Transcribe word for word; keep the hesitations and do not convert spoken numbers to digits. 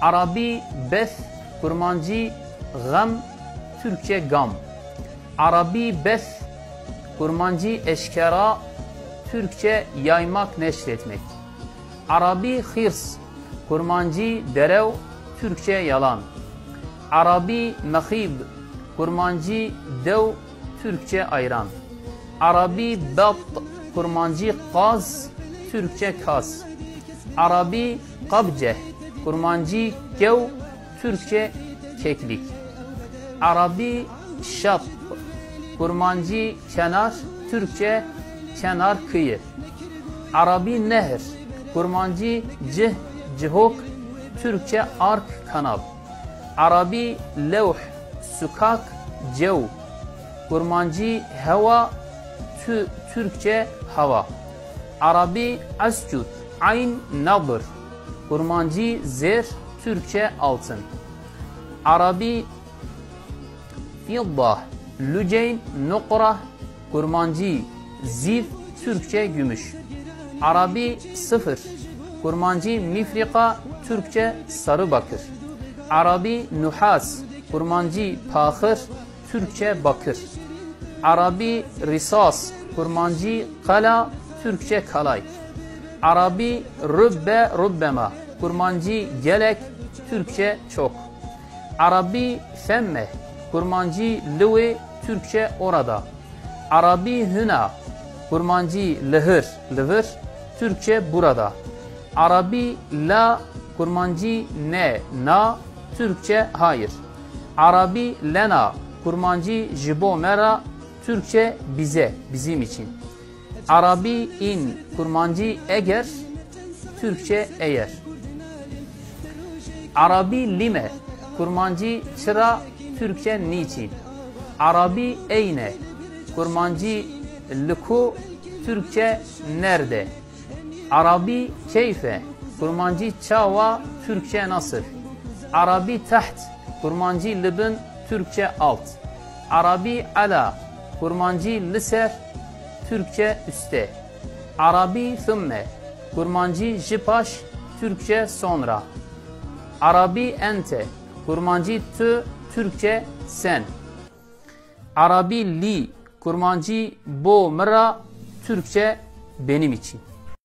Arabî bes, kurmancî xem, Türkçe gam. Arabî bes, kurmancî eşkera, Türkçe yaymak, neşretmek. Arabî hîrs, kurmancî derew, Türkçe yalan. Arabî mexîb, kurmancî dew, Türkçe ayran. Arabî bet, kurmancî qaz, Türkçe kas. Arabî qabceh, kurmancî kew, Türkçe keklik. Arabî şat, kurmancî kenar, Türkçe kenar kıyı. Arabî nehr, kurmancî cih, cihok, Türkçe ark, kanal. Arabî lewh, sukak, cew, kurmancî hewa, Tü-, Türkçe hava. Arabî escud, ayn, nadir, kurmancî zêr, Türkçe altın. Arabî fidda, luceyn, nuqra, kurmancî zîv, Türkçe gümüş. Arabî sıfır, kurmancî mifrika, Türkçe sarı bakır. Arabî nuhas, kurmancî paxir, Türkçe bakır. Arabî risas, kurmancî qala, Türkçe kalay. Arabî rubbe, rubbema, kurmancî gelek, Türkçe çok. Arabî femme, kurmancî liwê, Türkçe orada. Arabî huna, kurmancî lihir, livir, Türkçe burada. Arabî la, kurmancî ne, na, Türkçe hayır. Arabî lena, kurmancî ji bo me re, Türkçe bize, bizim için. Arabî in, kurmancî eger, Türkçe eğer. Arabî lime, kurmancî çira, Türkçe niçin. Arabî eyne, kurmancî li ku, Türkçe nerede. Arabî keyfe, kurmancî çawa, Türkçe nasıl. Arabî teht, kurmancî li bin, Türkçe alt. Arabî ala, kurmancî li ser, Türkçe üste. Arabî thumme, kurmancî ji paş, Türkçe sonra. Arabî ente, kurmancî tu, Türkçe sen. Arabî lî, kurmancî bo min re, Türkçe benim için.